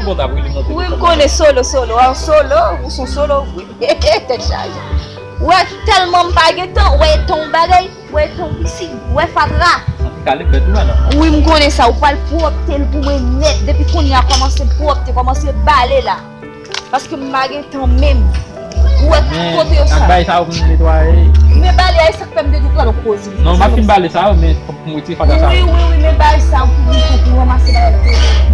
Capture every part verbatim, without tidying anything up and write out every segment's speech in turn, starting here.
Wi, m konnen solo, solo. An solo, ou son solo, wi. Tèt chaje. Wè, tèlman m pa gen tan, wè, tan yon bagay, wè, tan yon pisin, wè, fatra. Wi, m konnen sa, ou pral pwòpte l pou mwen nèt. Depi kounye a, kòmanse pwòpte, kòmanse bale la. Paske m pa gen tan menm. Ou wè kote yo sa. Ak bagay sa yo pou m netwaye. Men bale a, e sa k fè m te di w pral koze. Non, m ap fin bale sa yo, men fòk m retire fatra sa yo. Wi, wi, wi, men bagay sa yo pou m, pou m ranmase bagay kote.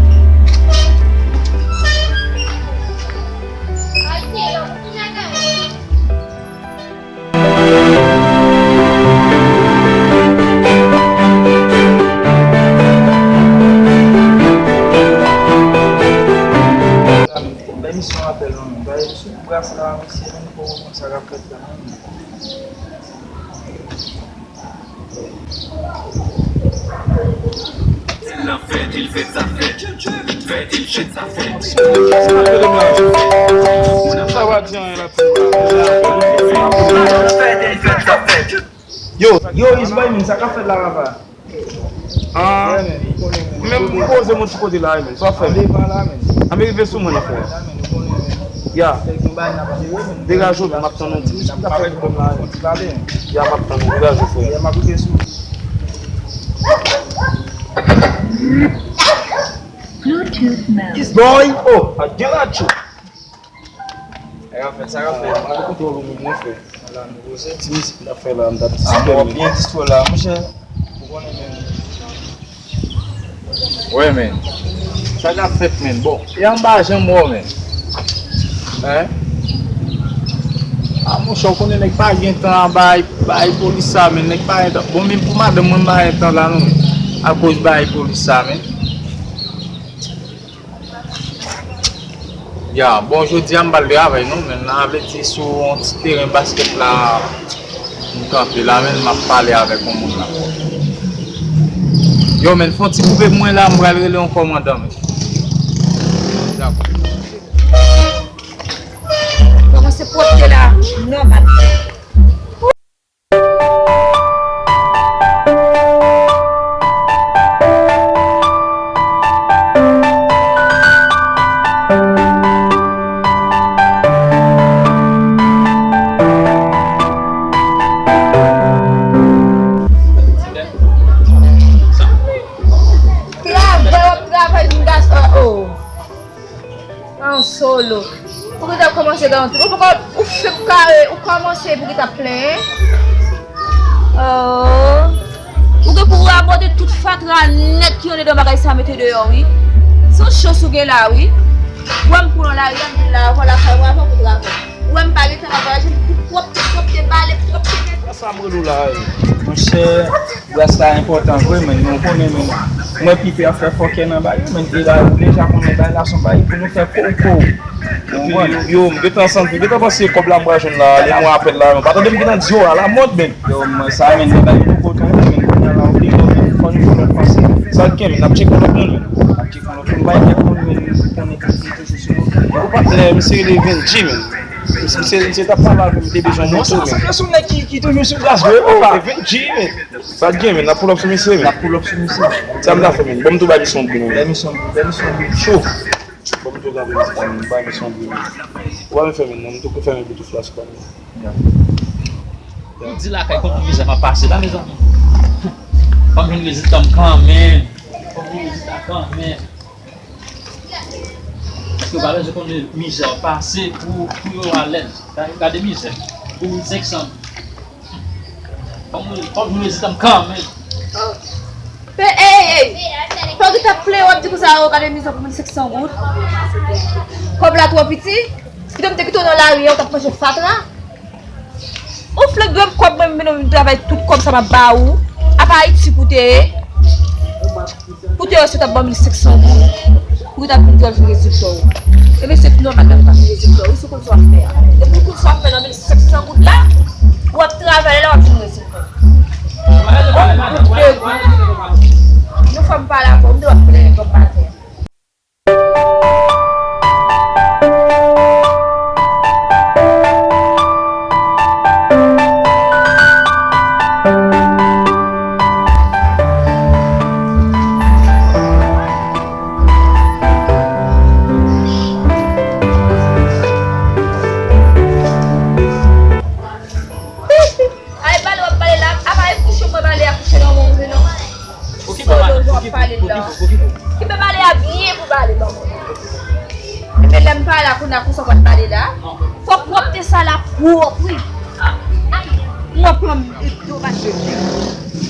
Bay misye yon apèl non, men. Bay sou bras la, mesye, men, pou konn sa k ap fèt la, men. Sa va di anyen la. Yo, yo, Ismail, men, sa k ap fèt la, papa? Ah, men, m poze m yon ti kote la, men. Sa w ap fè, men? Ann rive sou mwen, frè. Ya. Degaje w, men, m ap tann yon ti, ti bagay pou m la, men. Ya, m ap tann ou, degaje w, frè. Boy, oh, a gen radyo. Sa k ap fèt, sa k ap fèt. Mwen kontwòl ou menm, non, frè. Ala, nou poze. Ti mizik n ap fè la, m t ap di. Ah, mwen w ap byen distwè la, monchè. Ou konnen, men. Wi, men. Sa k ap fèt, men. Bon, e anba janm wè w, men. Hein? Ah, monchè, ou konnen nèg pa gen tan bay, bay polis sa, men. Nèg pa gen tan. Bon, menm pou madanm mwen, m pa gen tan la, non, men. Akoz bay polis sa, men. Ya, bon, jodi a m pral travay non, men nan vle di sou yon ti teren baskèt la, m kanpe la, men m ap pale avèk yon moun la. Yo, men fè yon ti koupe pou mwen la, m pral rele yon kòmandan, men. Dakò. Kòmanse pwòpte la, nòmal. Travay, w ap travay, yon gason, oh. An solo. Ou gentan kòmanse nan yon trip. Ou poko, ou fèk kare, ou kòmanse pou gentan plenyen. Oh. Ou gen pou rabote tout fatra nèt ki anndan bagay sa mete deyò, wi. Se yon chans ou gen la, wi. Ou wè m pou nan lari a, m vin la avan lakay ou avan pou travay. Ou wè m pa gen tan nan vwayaje, m pou pwòpte, pwòpte, bale, pwòpte nèt. Sa m rele w la, wi. Monchè, Bras la enpòtan vre, men, men w konnen, men, mwen Pipe ap fè fòkè nan bagay, men, deja, ou deja konnen bagay la se yon bagay pou nou fè kou pou kou. Epi, yo, m gentan santi, m gentan panse kòb la m pral jwenn la, lè mwen apèl la, men, pa tande m gentan di yo, alamòd, men. Yo, mwen, sa, men, li bay nou kote, men, kounye a la, oblije, men, fò nou fè lòt panse. Sa k gen, men, n ap tcheke lòt moun, men. N ap tcheke lòt moun, bay kèk moun, men, konnen ki toujou sou nou. Ou pa, men, misye rele Venji, men. Misye, misye t ap pale avè m, te bezwen moto, men. Non, sa, sa, se yon nèg ki, ki toujou sou gaz, vre, papa. Venji, men. Sa k gen, men, n ap pull up sou misye, men. N ap pull up sou misye. Sa m ta fè, men? Ban m tou bay misye yon bri, non, men. Bay misye yon bri, bay misye yon bri cho. Ban m tou gade misye, men, bay misye yon bri, men. Ou pa vin fè, men, non, m tou fèmen Bluetooth la sou pa, men. Ou di lakay konbyen mizè m ap pase la, mezanmi. Fò m jwenn rezilta m kanmenm. Fò m jwenn rezilta kanmenm. Paske yo pa bezwen konnen mizè w pase pou, pou yo alèz. Gade, gade mizè. Pou mil senk san. Fò m, fò m jwenn rezilta m kanmenm. Ey, ey, ey. Fò w gentan plenyen w ap di konsa, o, gade mizè pou mil senk san goud. Kòb la twò piti. Pito m te kite w nan lari a, ou t ap manje fatra. Ou flank dwe m kòb mwen, men non, m travay tout kòb sa m ap ba ou. Apa Ayiti pou te ye? Pou te ye, se w t ap ban mil senk san goud. Pou ki t ap vin di w ap jwenn rezilta w. Ebyen, se nòmal la pou w ap jwenn rezilta w. Wi, se w konn sa w ap fè a. Depi w konn sa w ap fè nan mil senk san goud la, w ap travay la, w ap jwenn rezilta w. Yon goud de goud. Yon fwa m pale avè w, m te w ap plenyen kòb atè. Kipe bale a byen pou bale ban mwen. Epi lè m pale a kounye a konsa w pral bale la. Fòk pwòpte sa la pwòp wi. Ay, mwen pran m domaj.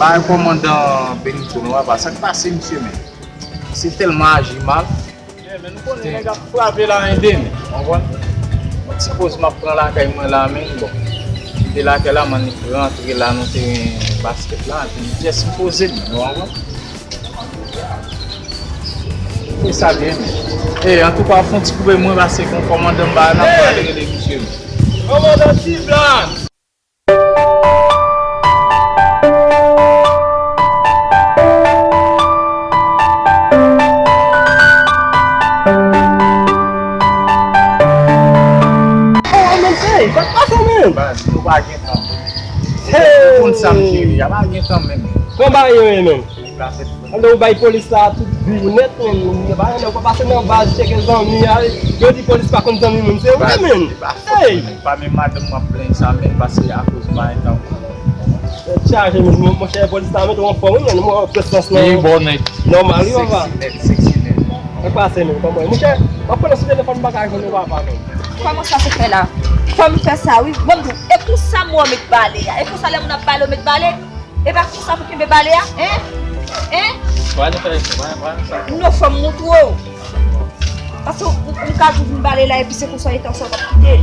Bay kòmandan Benito non papa, sa k pase misye menm? Se tèlman aji mal. Yeah, men nou konnen nèg ap frape la ede m, ou konprann? Yon ti poz m ap pran lakay mwen la, men bon. Kite lakay la, m annik rantre la nan teren baskèt la, epi m just poze m, ou konprann? Fè sa byen. E, antouka, fè yon ti koupe mwen pase kon kòmandan m ba n ap pale rele misye. Kòmandan Ti Blan! Oh, men, hey, sa k pase, men? Baz, nou pa gen tan. Hey! Konn sa m jere, a pa gen tan menm. Konba yo ye, men. Nèg la fèt fre. Pandan ou bay polis la tout vi w nèt, men, yo pa renmen ou pa pase nan baz, tcheke zanmi a. Yo di polis pa konn zanmi moun, se vre, men. Hey! Pa menm madanm mwen ap plenn sa, men, paske akoz m pa gen tan. Tèt chaje, men, mon, monchè, polis la mete w anfòm, wi, men, mwen, prezans lan. Li bon nèt. Nòmal, wi, papa. Sexy nèt, sexy nèt. Sa k pase, men, kòman? Monchè, m ap pran sou telefòn, m pa ka jwenn ou, papa, men. Kòman sa se fè la? Fò m fè sa, wi. Bon, e konsa mwen met bale a. E konsa lè moun ap bale, ou met bale. E pa konsa pou kenbe bale a, en? En? Wè, nou fè sa, wè, wè, sa. Non, fò m montre w. Paske ou, ou ka di w vin bale la, epi se konsa, etan sa, w p ap kite.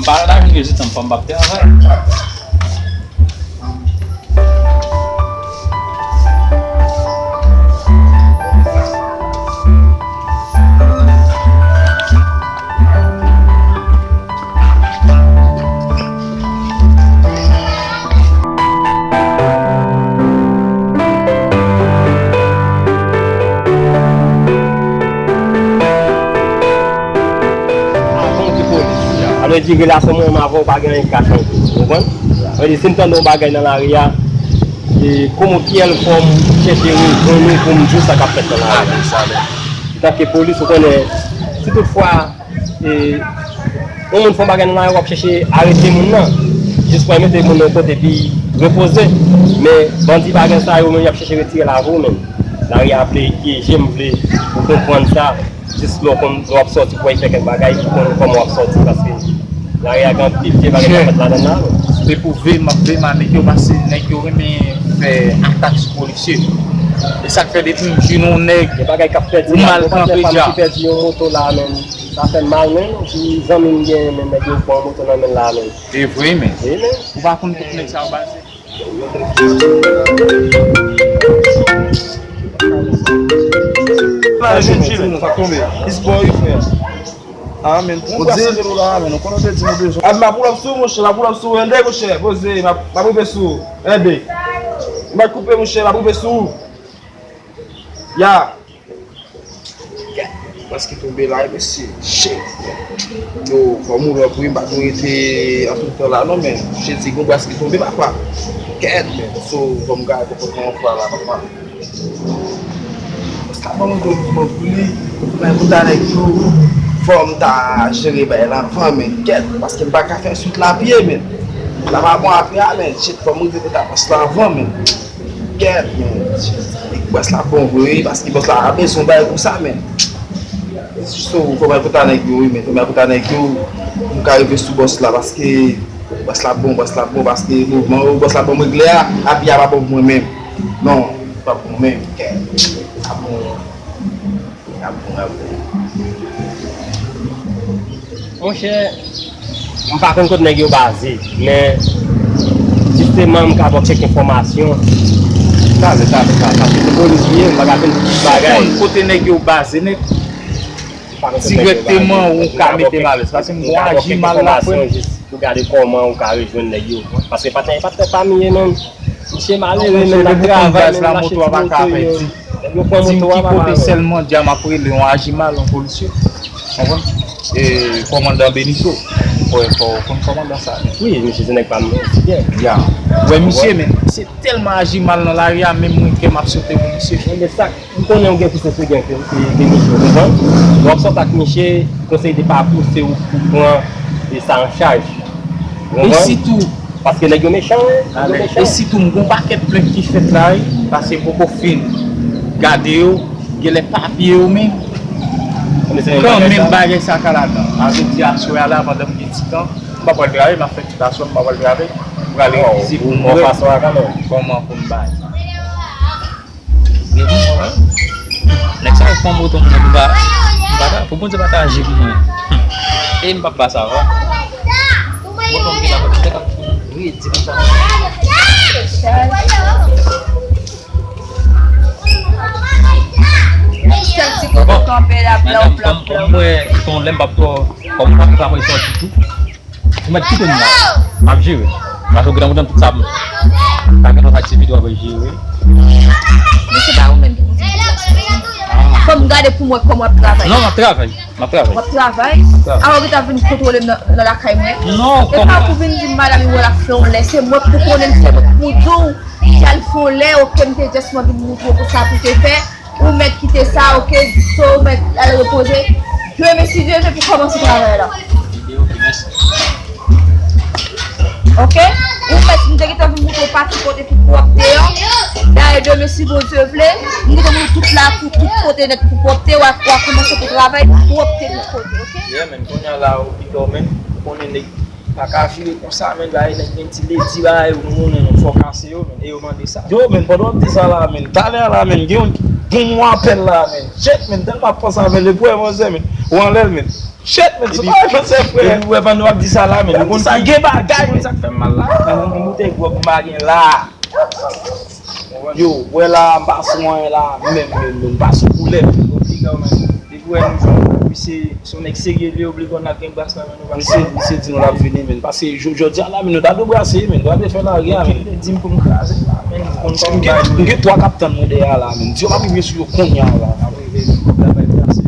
M pa la vin reziltan, fò m p ap travay. Avan w te polis, sa vle di relasyon mwen menm avè w pa gen anyen k ka chanje, ou konprann? Sa vle di, si m tande yon bagay nan lari a, e, kòman, ki èl fòm chèche rejwenn ou pou m di w sa k ap fèt nan lari a. Antanke polis, ou konnen, si toutfwa, e, yon moun fè yon bagay nan lari a, w ap chèche arete moun nan, jis pou al mete moun nan yon kote epi repoze. Men bandi pa gen sa, yo menm y ap chèche retire lavi w menm. Lari a vle pyeje m, vle ou konprann sa. Jis lè w konn, lè w ap sòti pou w al fè kèk bagay, ou konn kòman w ap sòti, paske lari a gen anpil vye bagay k ap fèt ladan l la. Depi w veye m, m ap veye m a nèg yo, paske nèg yo renmen fè atak sou polisye. E sa k fè depi m jwenn yon nèg, gen bagay k ap pèdi ou mal kanpe dja. Pèdi yon moto la menm. Sa fè m mal menm, ti zanmi m genyen menm, nèg yo pran moto nan men l la menm. E vre, men. Wi, men. Ou pa konn kot nèg sa yo baze? Sa jwenn chili nou, sa tonbe. It's boy, frè. Ah, men, pran bwa san de dola, men, nou konnen w te di nou bezwen. Ah, m ap pull up sou ou, monchè, m ap pull up sou ou, ende, monchè, poze, m ap, m ap rive sou ou, ende. M ap koupe, monchè, m ap rive sou ou. Ya. Kèt, bras ki tonbe la, mesye. Shit. Yo, fò m ou lòk wi, m pa t dwe rete an tout tan la non, men. Jezi, gon bras ki tonbe, papa. Kèt, men. So, fò m gade konpòtman yon fwa la, papa. Bòs la ban m yon gwo mouvman pou li. Mwen pou ta nèg yo, fò m ta jere bay la anvan, men. Kèt, paske m pa ka fè swit la pye, men. La pa bon apre a, men. Shit, fò m rive pou ta bòs la anvan, men. Kèt, men. Bòs la bon vre, paske bòs la bezwen bay konsa, men. So, fò m al konta nèg yo, wi, men. Fò m al konta nèg yo, pou m ka rive sou bòs la, paske bòs la bon, bòs la bon, paske mouvman yo, bòs la bon, m regle a, api a pa bon pou mwen menm. Non, pa bon menm, kèt. A bon. Monchè, m pa konn kot nèg yo baze, men jisteman m ka ba w kèk enfòmasyon. Talè, talè, talè, paske se polis li ye, m pa ka konn tout bagay. Ou konn kote nèg yo baze nèt? Dirèkteman ou ka mete m alèz, paske m gon aji mal la, frè m. Pou gade kòman ou ka rejwenn nèg yo. Paske pa t, pa t fè pami ye menm. Misye malere menm, l ap travay menm, l achte ti moto yo. Nèg yo pran moto a, papa. Di m ki kote sèlman dja m ap rele yon aji mal, yon polisye. Konprann? E, kòmandan Benito. Fò, fò w konn kòmandan sa. Wi, misye se nèg pa m osi byen. Ya. Wè misye, men, misye tèlman aji mal nan lari a, menm mwen kè m ap sote pou misye. Men sa, m konnen w gen plis eksperyans ke, ke, ke misye, w konprann? Lè w ap sòti ak misye, konsèy de pa pou se ou pou pran e sa an chaj. Ou konprann? E sitou, paske nèg yo mechan, wi. Nèg yo mechan. E sitou, m gon pakèt plent ki fèt la, wi. Paske m poko fin gade yo, genlè papye yo menm. Kanmenm bagay sa ka ladan. A vle di aswè a la, pandan m gen ti tan, m pa pral travay, m ap fè tout aswè, m pa pral travay. M prale isit pou m wè kòman pou m bay. Gen pou mwen, wi. Nèg sa yo pran moto mwen, m pa, m pa ta, pou Bondye pa ta aji pou mwen. E m p ap ba sa, wi. Moto m te la, m te ka redi pou sa. Sèl ti kote kanpe la, blan, blan, blan. Mwen, ton lè m p ap twò, kòm m pa ka pran sòti tou. Ou mèt kite m la. M ap jere. Paske ou gentan kontan tout sa. Pa gen lòt aktivite w ap jere. Men se pa ou menm ki pou di m sa. Fò m gade pou m wè kòman w ap travay. Non, m ap travay. M ap travay. W ap travay? M ap travay. Awa, ou gentan vin kontwole m nan, nan lakay mwen? Non, e pa pou vin di m madanm ou wè l ap fè yon lè. Se mwen k pou konnen, se mwen k pou di w. Jan l fè yon lè, oke, m te just mande m moutre w pou sa pou te fè. Ou mèt kite sa, oke, so ou mèt al repoze. Demen, si Dye vle, pou kòmanse travay la. Oke, oke, mèsi. Oke? Ou mèt, m te gentan vin moutre w pati kote pou pwòp deyò. Dayè, demen, si Bondye vle, m gentan moutre w tout lakou, tout kote nèt pou pwòpte, w a, w a kòmanse pou travay, pwòpte tout kote, oke? Yeah, men, kounye a la, ou pito, men, ou konnen nèg pa ka vire konsa, men, la, nèg gen ti ledi, la, e ou konnen, fò kase yo, men, e yo mande sa. Yo, men, pandan w ap di sa la, men, talè a la, men, gen yon, gen yon apèl la, men. Shit, men, tèlman ap panse avè l, epi w wè manzè, men, ou anlè l, men. Shit, men, se pa yon manzè, frè. Epi w wè pandan w ap di sa la, men, ou konn sa, gen bagay, men, sa k fè m mal la. Yon boutèy gwòg m pa gen la. Yo, wè la, m pa sou anyen la, menm, menm, menm, m pa sou koulèv. Obliga w, men. Depi w wè nou jwenn, misye se yon nèg serye, li obliga w n ap gen bras nan men nou, pa misye, misye di nou l ap vini, men. Paske jodi a la, men, nou ta dwe brase, men, nou ta dwe fè lari a, men. Li di m pou m kraze la, men, m konn kòman m gen, m gen twa k ap tann mwen dèyè a la, men. Di yo m ap rive sou yo kounye a la. M ap rive, kòb la bay brase.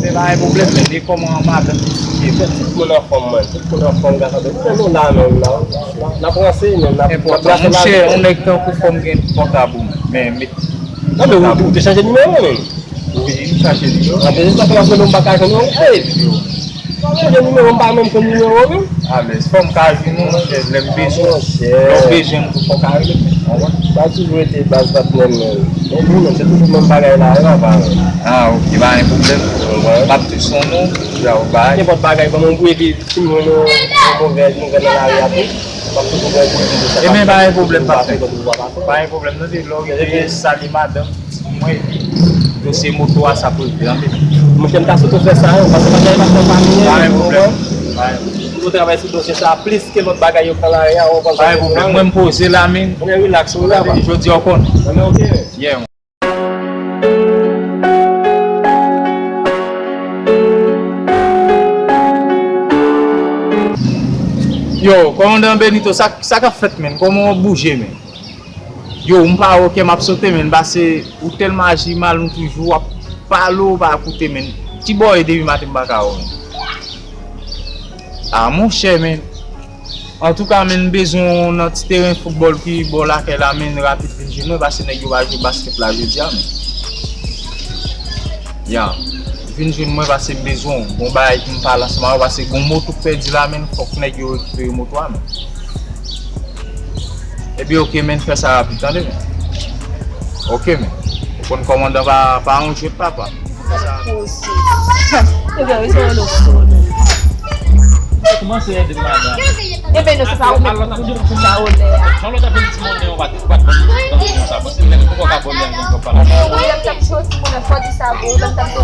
Men pa gen pwoblèm, men, men kòman madanm li ye? Tout moun anfòm, mwen. Tout moun anfòm, gade. Tout moun la, menm, la. N ap ranse, menm, n ap, n ap brase la. Monchè, yon nèg tankou fò m gen pòtab ou, men, men. Non, men ou, ou te chanje nimewo, menm. Wi, m chache nimewo. Anpil sa fè paske nou m pa ka jwenn ou. Ey! Chanje nimewo, m pa menm konn nimewo, menm. Alèz, fò m ka jwenn ou, monchè, lè m bezwen. Monchè. Lè w bezwen m tou, fò w ka rele m. Sa toujou rete baz patnè m, menm. Men nou menm, se toujou menm bagay la, e papa. Ah, ok, pa gen pwoblèm. M ap touche yon non, pou bay. Nenpòt bagay, ban m yon bouyi epi timoun yo, yon bon vè, yon vè nan lari a tou. M ap toujou bay pou nou sa. Ebyen, pa gen pwoblèm, patnè. Pa gen pwoblèm, non, se lè w rive, salye madanm. Mwen, epi dosye moto a, sa pou l byen, men. Monchè, m ta swete w fè sa, wi, paske bagay la fè pa mye. Pa gen pwoblèm. Pa gen pwoblèm. Pou nou travay sou dosye sa a plis ke lòt bagay yo pran lari a, ou konprann sa m di la. Pa gen pwoblèm. Mwen, m poze la, men. Mwen, relax, ou la, jodi a, w konn. Mwen, ok. Yeah. Yo, kòmandan Benito, sa, sa k ap fèt, men? Kòman w ap bouje, men? Yo, m pa wè kè m ap sote, men, pase ou tèlman aji mal, m toujou ap pale, ou pa koute, men. Ki bò w ye depi maten m pa ka wè w, men? Ah, monchè, men. Antouka, men, m bezwen w nan ti teren foutbòl ki bò lakay la, men, rapid vin jwenn mwen, pase nèg yo pa jwe baskèt la jodi a, men. Ya, vin jwenn mwen, pase m bezwen w. Gon bagay pou m pale ansanm avè w, pase gon moto k pèdi la, men, fòk nèg yo rekipere moto a, men. Epi, oke, men, fè sa rapid, tande, men. Oke, men. Ou konn kòmandan pa, pa yon jwèt, papa. Fè sa rapid. Ebyen, wi, se yon lòt sòt. Kòmanse ede madanm. Ebyen, non, se pa ou menm ki pou di sa, olè a. Yon lòt apre ti monnen, ou pa t, ou pa t ban m tan konsa. Bon, se lè m poko ka vòlè anyen, papa. Ou lè m t ap jwe ti monnen, fò di sa, bon, lè m t ap jwe.